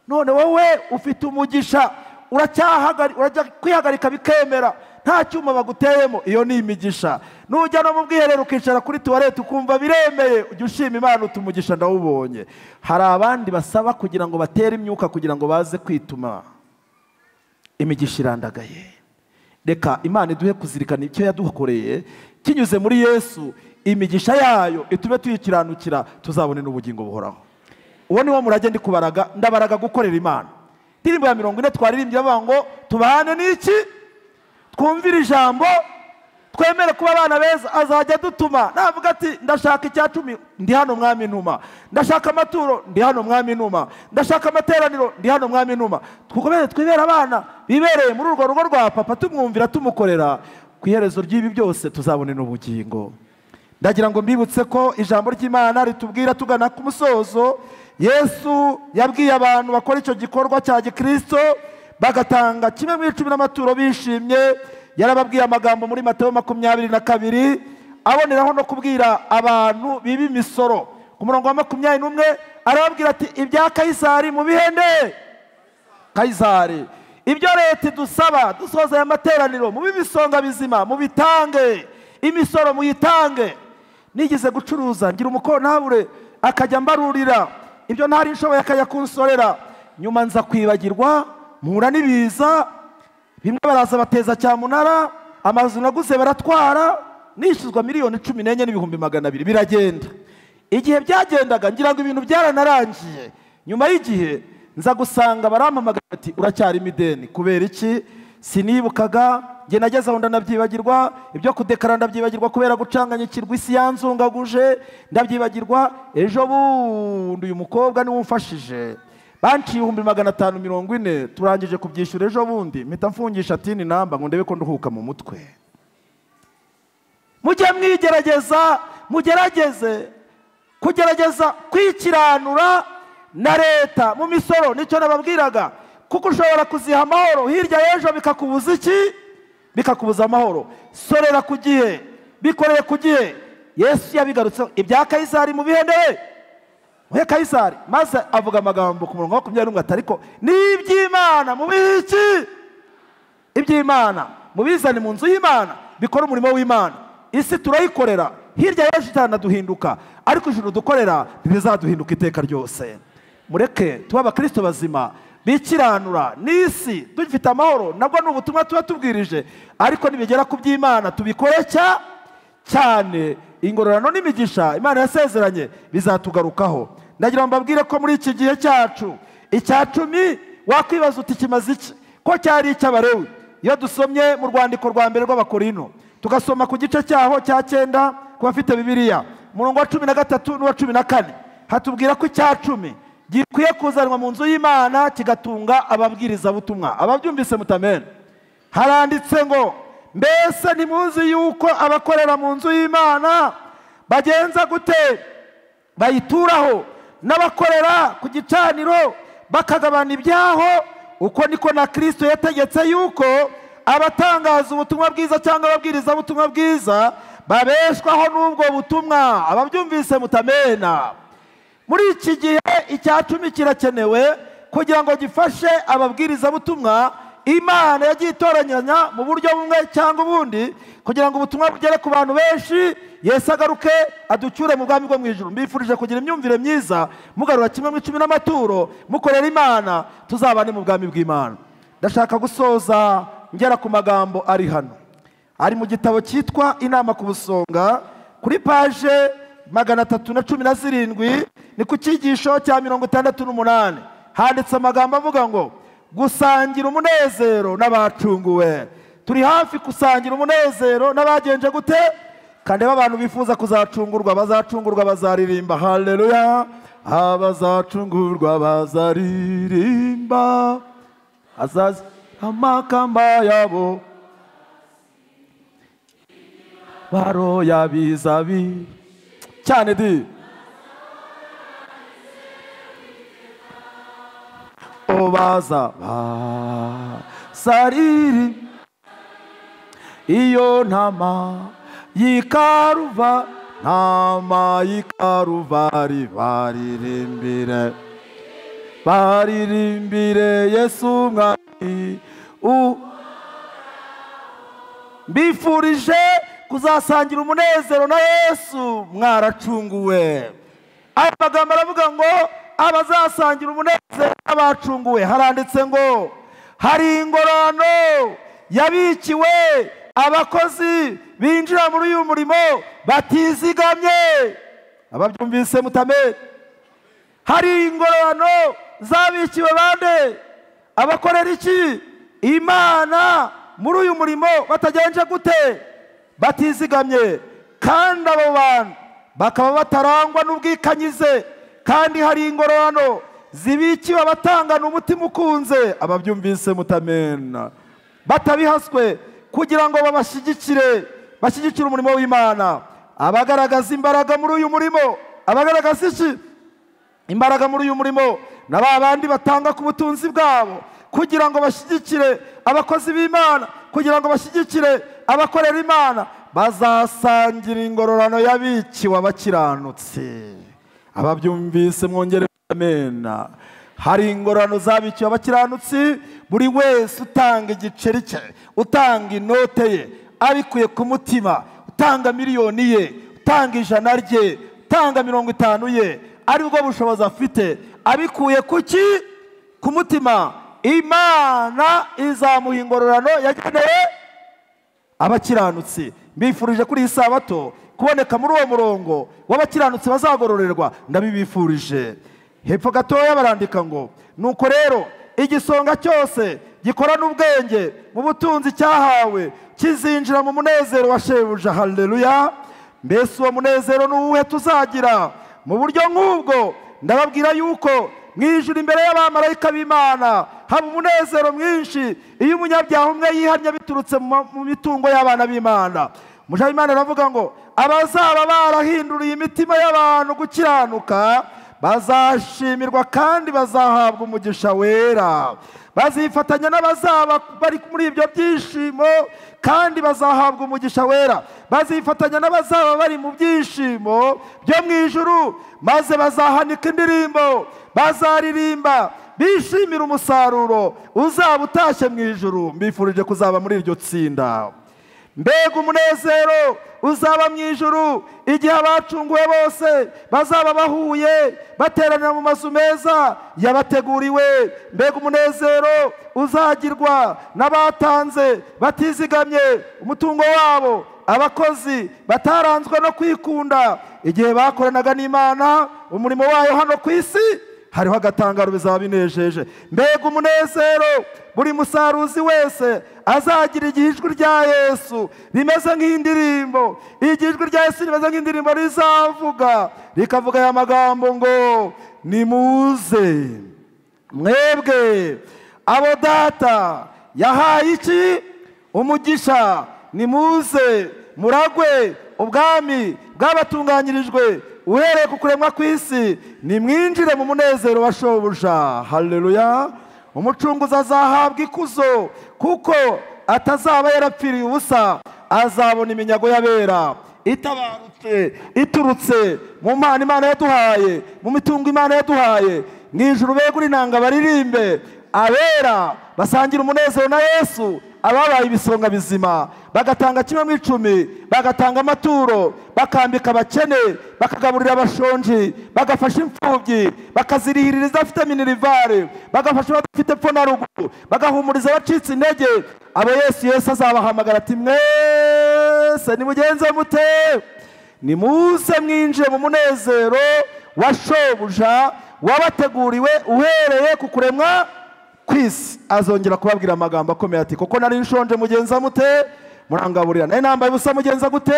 None wowe ufite umugisha, urajya kwihagarika bikemera, nta cyuma baguteyemo, iyo ni imigisha. Nujya no mu bwiherero ukicara kuri tuwarete ukumva biremeye, ujya ushima Imana uti umugisha ndawubonye. Hari abandi basaba kugira ngo batere imyuka kugira ngo baze kwituma. Imigisha irandagaye. Reka Imana iduhe kuzirikana icyo yadukoreye kinyuze muri Yesu, imigisha yayo itume tuyikiranukira, tuzabone n'ubugingo buhoraho. Uwo niwo murage ndi kubaraga, ndabaraga gukorera Imana. Indirimbo ya 40 twaririmbye bavuga ngo tubane n'iki? Twumvire ijambo, twemere kuba abana beza. Azajya dutuma navuga ati ndashaka icya 10, ndi hano mwami ntuma. Ndashaka amaturo, ndi hano mwami ntuma. Ndashaka amateraniro, ndi hano mwami ntuma. Twukomeze twibera abana bibereye muri urwo rugo rwa papa, tumwumvira tumukorera. Ku iherezo ry'ibi byose tuzabone n'ubugingo. Ndagira ngo mbibutse ko ijambo ry'Imana ritubwira tugana ku musozo. Yesu yabwiye abantu bakora icyo gikorwa cya Gikristo bagatanga 1/10 n'amaturo bishimye. Yarababwiye amagambo muri Matayo 22, aboneraho no kubwira abantu biba imisoro. Ku murongo wa 21 arababwira ati ibya Kayisari mubihende Kayisari, ibyo leta idusaba dusoza aya materaniro mube ibisonga bizima, mubitange imisoro, muyitange. Nigeze gucuruza ngira umukontabure akajya mbarurira ibyo ntari nshoboye akajya kunsorera, nyuma nza kwibagirwa mpura n'ibiza, bimwe baraza bateza cyamunara, amazu naguze baratwara, nishyuzwa miliyoni 14,200,000 biragenda. Igihe byagendaga ngira ngo ibintu byaranarangiye. Nyuma y'igihe nza gusanga barampamagara ati uracyarimo ideni. Kubera iki? Sinibukaga, njye nageze aho ndanabyibagirwa, ibyo kudekara ndabyibagirwa kubera gucanganyikirwa, isi yanzungaguje ndabyibagirwa. Ejo bundi uyu mukobwa niwe umfashije, banciye 540,000, turangije kubyishyura ejo bundi mpita mfungisha tini namba ngo ndebe ko nduhuka mu mutwe. Mujye mwigerageza, mugerageze kugerageza kwikiranura na leta mu misoro. Nicyo nababwiraga, kuko ushobora kuziha amahoro hirya y'ejo bikakubuza iki? Bikakubuza amahoro. Sorera ku gihe, bikoreye ku gihe. Yesu yabigarutseho, ibya Kayisari mubihende muhe Kayisari. Maze avuga amagambo ku murongo wa 21 ati ariko n'iby'Imana mubihe iki? Iby'Imana mubizane mu nzu y'Imana, bikora umurimo w'Imana. Isi turayikorera, hirya y'ejo itanaduhinduka, ariko ijuru dukorera ntirizaduhinduka iteka ryose. Mureke tuba abakristo bazima bikiranura n'isi dufite amahoro, nabwo ni ubutumwa tuba tubwirije, ariko nibigera ku by'Imana tubikore cyane. Ingororano n'imigisha Imana yasezeranye bizatugarukaho. Ndagira ngo mbabwire ko muri iki gihe cyacu icya 10 wakwibaza uti kimaze iki? Ko cyari icy'Abalewi. Iyo dusomye mu rwandiko rwa mbere rw'Abakorinto tugasoma ku gice cyaho cya 9 ku bafite Bibiliya, umurongo wa 13 n'uwa 14, hatubwira ko icya 10 gikwiye kuzanwa mu nzu y'Imana kigatunga ababwirizabutumwa. Ababyumvise mutamene. Haranditse ngo mbese ntimuzi yuko abakorera mu nzu y'Imana bagenza gute? bayituraho n'abakorera ku gicaniro bakagabana ibyaho, uko niko na Kristo yategetse yuko abatangaza ubutumwa bwiza cyangwa ababwiriza ubutumwa bwiza babeshwaho n'ubwo butumwa. Ababyumvise mutamena. Muri iki gihe 10 kirakenewe kugira ngo gifashe ababwiriza butumwa Imana yagiye itoranyanya mu buryo bumwe cyangwa ubundi kugira ngo ubutumwa bugere ku bantu benshi, Yesu agaruke aducyure mu bwami bwo mu ijuru. Mbifurije kugira imyumvire myiza, mugarura 1/10 n'amaturo, mukorera Imana, tuzabane mu bwami bw'Imana. Ndashaka gusoza ngera ku magambo ari hano, ari mu gitabo cyitwa Inama ku Busonga kuri page 317, ni ku cyigisho cya 68. Handitse amagambo avuga ngo gusangira umunezero n'abacunguwe. Turi hafi gusangira umunezero n'abagenje gute? Kandi abantu bifuza kuzacungurwa bazacungurwa bazaririmba haleluya, abazacungurwa bazaririmba azaza amakamba yabo baroya bizabi cyane di obaza basariri iyo ntama yikaruva ntama yikaruvari baririmbire baririmbire Yesu mwami. Mbifurije kuzasangira umunezero na Yesu mwaracunguwe. Aya magambo aravuga ngo abazasangira umunezero abacunguwe. Haranditse ngo hari ingorano yabikiwe abakozi binjira muri uyu murimo batizigamye. Ababyumvise mutame. Hari ingorano zabikiwe bande? Abakorera iki Imana muri uyu murimo batagenje gute? Batizigamye. Kandi abo bantu bakaba batarangwa n'ubwikanyize, kandi hari ingorano zibikiwe abatangana umutima ukunze. Ababyumvise mutamena. Batabihaswe kugira ngo babashyigikire, bashyigikire umurimo w'Imana. Abagaragaza imbaraga muri uyu murimo, abagaragaza iki imbaraga muri uyu murimo na ba bandi batanga ku butunzi bwabo kugira ngo bashyigikire abakozi b'Imana, kugira ngo bashyigikire abakorera Imana, bazasangira ingororano yabikiwe abakiranutsi. Ababyumvise mwongere amena. Hari ingororano zabikiwe abakiranutsi. Buri wese utanga igiceri cye, utanga inote ye abikuye ku mutima, utanga miliyoni ye, utanga 100 rye, utanga 50 ye, aribwo bushobozi afite, abikuye kuki? Ku mutima. Imana izamuha ingororano yageneye abakiranutsi. Mbifurije kuri iyi sabato kuboneka muri uwo murongo w'abakiranutsi bazagororerwa, ndabibifurije. Hepfo gatoya barandika ngo nuko rero igisonga cyose gikorana ubwenge mu butunzi cyahawe kizinjira mu munezero wa shebuja. Haleluya. Mbese uwo munezero ni uwuhe tuzagira? Mu buryo nk'ubwo ndababwira yuko mu ijuru imbere y'abamarayika b'Imana haba umunezero mwinshi iyo umunyabyaha umwe yihannye biturutse mu mitungo y'abana b'Imana. Umuja w'Imana aravuga ngo abazaba barahinduriye imitima y'abantu gukiranuka bazashimirwa kandi bazahabwa umugisha wera. Bazifatanya n'abazaba bari muri ibyo byishimo kandi bazahabwa umugisha wera. Bazifatanya n'abazaba bari mu byishimo byo mu ijuru, maze bazahanika indirimbo, bazaririmba bishimira umusaruro uzaba utashye mu ijuru. Mbifurije kuzaba muri iryo tsinda. Mbega umunezero uzaba mu ijuru igihe abacunguwe bose bazaba bahuye bateranira mu mazu meza yabateguriwe. Mbega umunezero uzagirwa n'abatanze batizigamye umutungo wabo, abakozi bataranzwe no kwikunda igihe bakoranaga n'Imana umurimo wayo hano ku isi. Hariho agatangaro bizaba binejeje. Mbega umunezero buri musaruzi wese azagira igihe ijwi rya Yesu rimeze nk'indirimbo, igihe ijwi rya Yesu rimeze nk'indirimbo rizavuga rikavuga aya magambo ngo nimuze mwebwe abo data yahaye iki umugisha, nimuze muragwe ubwami bwabatunganyirijwe uhereye ku kuremwa kw'isi, nimwinjire mu munezero wa shobuja. Haleluya. Umucunguzi azahabwa ikuzo, kuko atazaba yarapfiriye ubusa, azabona iminyago y'abera itabarutse, iturutse mu mpano Imana yaduhaye, mu mitungo Imana yaduhaye. Mu ijuru begura inanga baririmbe, abera basangira umunezero na Yesu, ababaye ibisonga bizima bagatanga 1/10, bagatanga amaturo, bakambika abakene, bakagaburira abashonji, bagafasha imfubyi, bakazirihirira izidafite minerivare, bagafasha abadafite epfo na ruguru, bagahumuriza abacitse intege. Abo Yesu azabahamagara ati mwese nimugenze mute, nimuze mwinjire mu munezero wa shobuja wabateguriwe uhereye ku kuremwa kw'isi. Azongera kubabwira amagambo akomeye ati kuko nari nshonje mugenza mute, murangaburira, nari nambaye ubusa mugenza gute,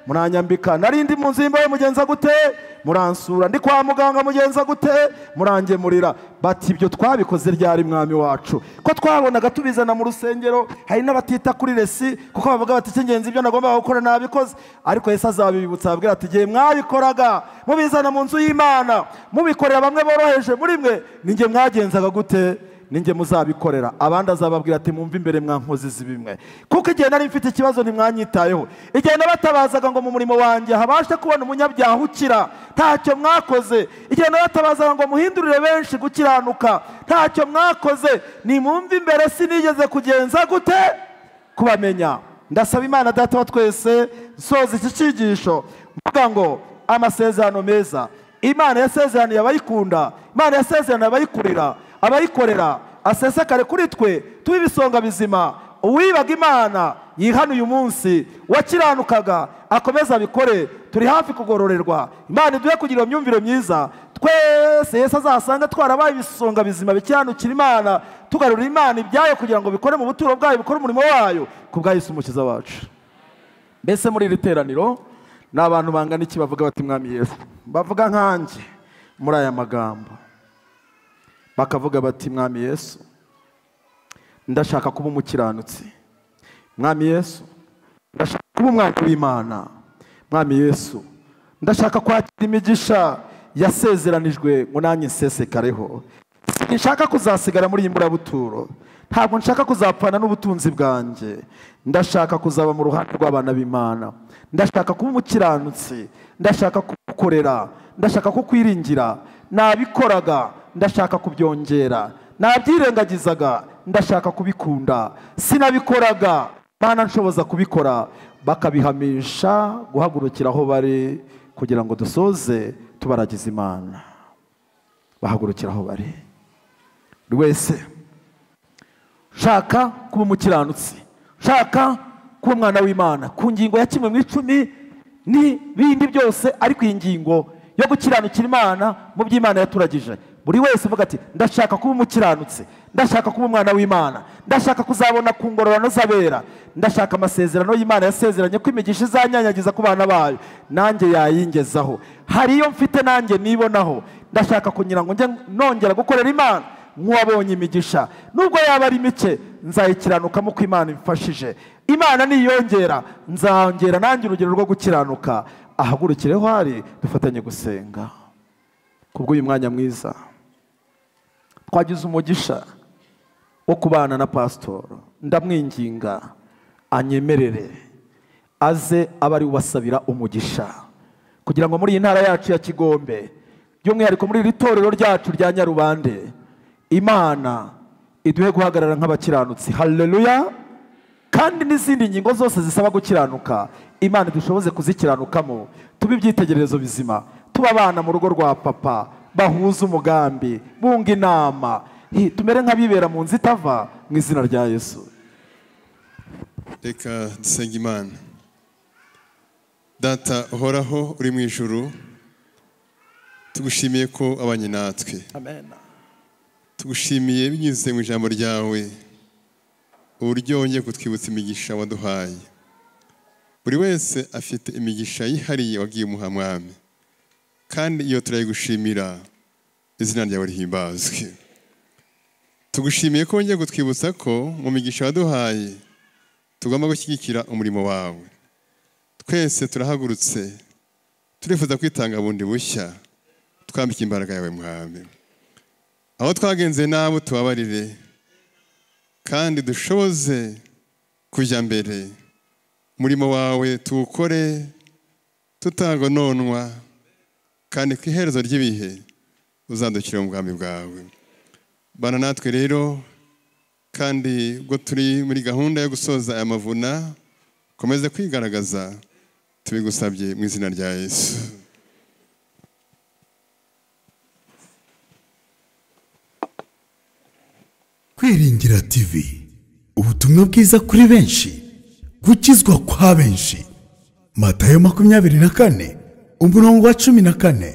muranyambika, nari ndi mu nzu y'imbohe mugenza gute, muransura, ndi kwa muganga mugenza gute, murangemurira. Bati ibyo twabikoze ryari mwami wacu, ko twabonaga tubizana mu rusengero? Hari n'abatita kuri resi kuko bavuga bati icy'ingenzi ibyo nagombaga gukora nabikoze. Ariko Yesu azabibibutsa ababwira ati igihe mwabikoraga mubizana mu nzu y'Imana, mubikorera bamwe boroheje muri mwe, ninjye mwagenzaga gute, ninjye muzabikorera. Abandi azababwira ati mumve imbere mwa nkozi z'ibimwe, kuko igihe nari mfite ikibazo ntimwanyitayeho, igihe nabatabazaga ngo mu murimo wanjye habashe kubona umunyabyaha ukira, ntacyo mwakoze, igihe nabatabazaga ngo muhindurire benshi gukiranuka, ntacyo mwakoze. Nimumve imbere, sinigeze kugenza gute kubamenya. Ndasaba Imana Data wa twese, nsoza iki cyigisho mvuga ngo amasezerano meza Imana yasezeraniye abayikunda, Imana yasezeraniye abayikurira, abayikorera, asesekare kuri twe, tube ibisonga bizima. Uwibaga Imana yihana uyu munsi, wakiranukaga akomeza abikore. Turi hafi kugororerwa. Imana iduhe kugira imyumvire myiza, twese Yesu azasanga twarabaye ibisonga bizima bikiranukira Imana, tugarura Imana ibyayo kugira ngo bikore mu buturo bwayo, bikore umurimo wayo ku bwa Yesu Umukiza wacu. Mbese muri iri teraniro ni abantu bangana iki bavuga bati mwami Yesu, bavuga nkanjye muri aya magambo, bakavuga bati mwami Yesu ndashaka kuba umukiranutsi, mwami Yesu ndashaka kuba umwana w'Imana, mwami Yesu ndashaka kwakira imigisha yasezeranijwe ngo nanjye nsesekareho, sinshaka kuzasigara muri iyi mburabuturo, ntabwo nshaka kuzapfana n'ubutunzi bwanjye, ndashaka kuzaba mu ruhande rw'abana b'Imana, ndashaka kuba umukiranutsi, ndashaka kugukorera, ndashaka kukwiringira, nabikoraga ndashaka kubyongera, nabyirengagizaga ndashaka kubikunda, sinabikoraga Mana nshoboza kubikora. Bakabihamisha guhagurukira aho bari kugira ngo dusoze tubaragize Imana. Bahagurukira aho bari. Buri wese shaka kuba umukiranutsi, shaka kuba umwana w'Imana ku ngingo ya 1/10 n'ibindi byose, ariko iyi ngingo yo gukiranukira Imana mu by'Imana yaturagije, buri wese uvuga ati ndashaka kuba umukiranutsi, ndashaka kuba umwana w'Imana, ndashaka kuzabona ku ngororano z'abera, ndashaka amasezerano y'Imana yasezeranye ko imigisha izanyanyagiza ku bana bayo, nanjye yayingezaho, hari iyo mfite nanjye nibonaho, ndashaka kugira ngo njye nongera gukorera Imana nk'uwabonye imigisha, nubwo yaba ari mike nzayikiranukamo uko Imana imfashije, Imana niyongera nzongera nanjye urugero rwo gukiranuka. Ahagurukireho hari dufatanye gusenga kubw'uyu mwanya mwiza twagize umugisha wo kubana na pastor. Ndamwinginga anyemerere aze abe ari ubasabira umugisha kugira ngo muri iyi ntara yacu ya Kigombe, by'umwihariko muri iri torero ryacu rya Nyarubande, Imana iduhe guhagarara nk'abakiranutsi. Haleluya. Kandi n'izindi ngingo zose zisaba gukiranuka, Imana idushoboze kuzikiranukamo, tube ibyitegererezo bizima, tuba abana mu rugo rwa papa bahuza umugambi, bunga inama, tumere nk'abibera mu nzu itava, mu izina rya Yesu. Reka dusenge Imana. Data uhoraho uri mu ijuru, tugushimiye ko abanye natwe. Amen. Tugushimiye binyuze mu ijambo ryawe uburyo wongeye kutwibutsa imigisha waduhaye. Buri wese afite imigisha yihariye wagiye umuha mwami, kandi iyo turayigushimira, izina ryawe rihimbazwe. Tugushimiye ko wongeye kutwibutsa ko mu migisha waduhaye tugomba gushyigikira umurimo wawe. Twese turahagurutse Turifuza kwitanga bundi bushya, twambike imbaraga yawe Mwami. Aho twagenze nabo tubabarire, kandi dushoboze kujya mbere. Umurimo wawe tuwukore tutagononwa, kandi ku iherezo ry'ibihe uzadukira mu bwami bwawe. Bana natwe rero, kandi ubwo turi muri gahunda yo gusoza aya mavuna, komeze kwigaragaza, tubigusabye mu izina rya Yesu. Kwiringira TV, ubutumwa bwiza kuri benshi, gukizwa kwa benshi. Matayo 24 umurongo wa 14.